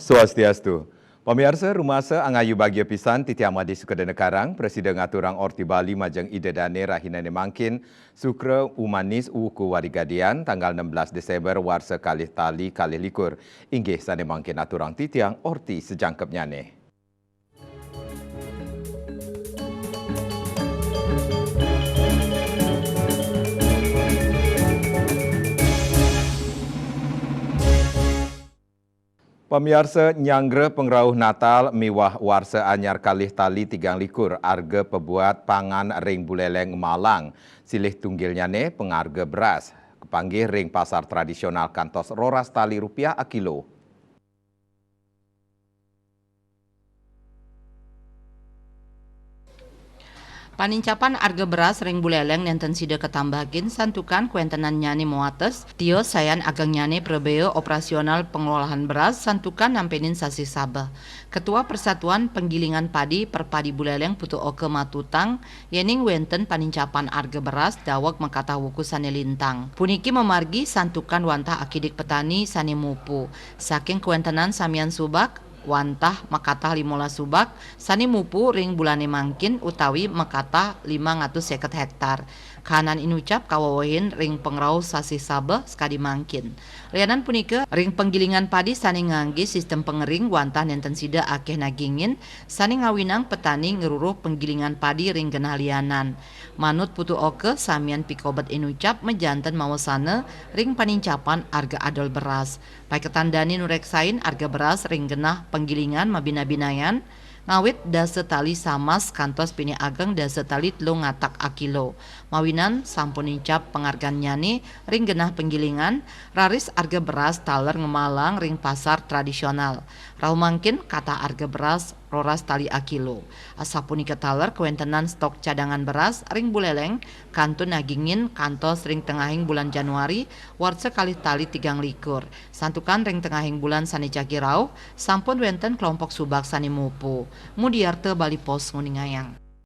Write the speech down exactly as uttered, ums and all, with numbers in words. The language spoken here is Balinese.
Swastiastu. Pamiarsa, rumasa angayu bagia pisan titiang Madi Sukadana Karang, prasida ngaturang orti Bali majeng Ida Dane rahinane mangkin, Sukra Umanis Wuku Warigadian, tanggal enam belas Desember warsa kalih tali kalih likur. Inggih sane mangkin aturang titiang orti sajangkepnyane. Pamiarsa, nyanggra pangrauh Natal miwah warsa anyar kalih tali tigang likur, arga pabuat pangan ring Buleleng malang, silih tunggilnyane pangarga beras, kapanggih ring pasar tradisional kantos roras tali rupiah akilo. Panincapan arga beras ring Buleleng nenten sida katambahin santukan kwentenannyane moates, tios sayan agengnyane prabea operasional pangolahan beras santukan nampenin sasih Sabeh. Ketua Persatuan Penggilingan Padi Perpadi Buleleng Putu Oka matutang, yening wenten panincapan arga beras daweg makatah wuku sane lintang. Puniki mamargi santukan wantah akidik petani sane mupu. Saking kwentenan samian subak, wantah makatah limolas subak sane mupu ring bulane mangkin utawi makatah limang atus seket hektar. Kahanan inucap kawewehin ring pangrauh sasih Sabeh sakadi mangkin. Lianan punika, ring penggilingan padi sane ngangge sistem pengering wantah nenten sida akeh nagingin sane ngawinang petani ngruruh penggilingan padi ring genah lianan. Manut Putu Oka, samian pikobet inucap majanten mawasana ring panincapan arga adol beras. Paiketan dane nureksain arga beras ring genah penggilingan mabina-binayan, ngawit dasa tali samas kantos pinih ageng dasa tali telung atak akilo. Mawinan sampun nincap pangargannyane ring genah penggilingan, raris arga beras taler ngemalang ring pasar tradisional. Rauh mangkin katah arga beras roras tali akilo. Asapunika taler kawentenan stok cadangan beras ring Buleleng kantun nagingin kantos ring tengahing bulan Januari warsa kalih tali tigang likur. Santukan ring tengahing bulan sane jagi rauh, sampun wenten kelompok subak sane mupu. Mudiarta Bali Post nguningayang.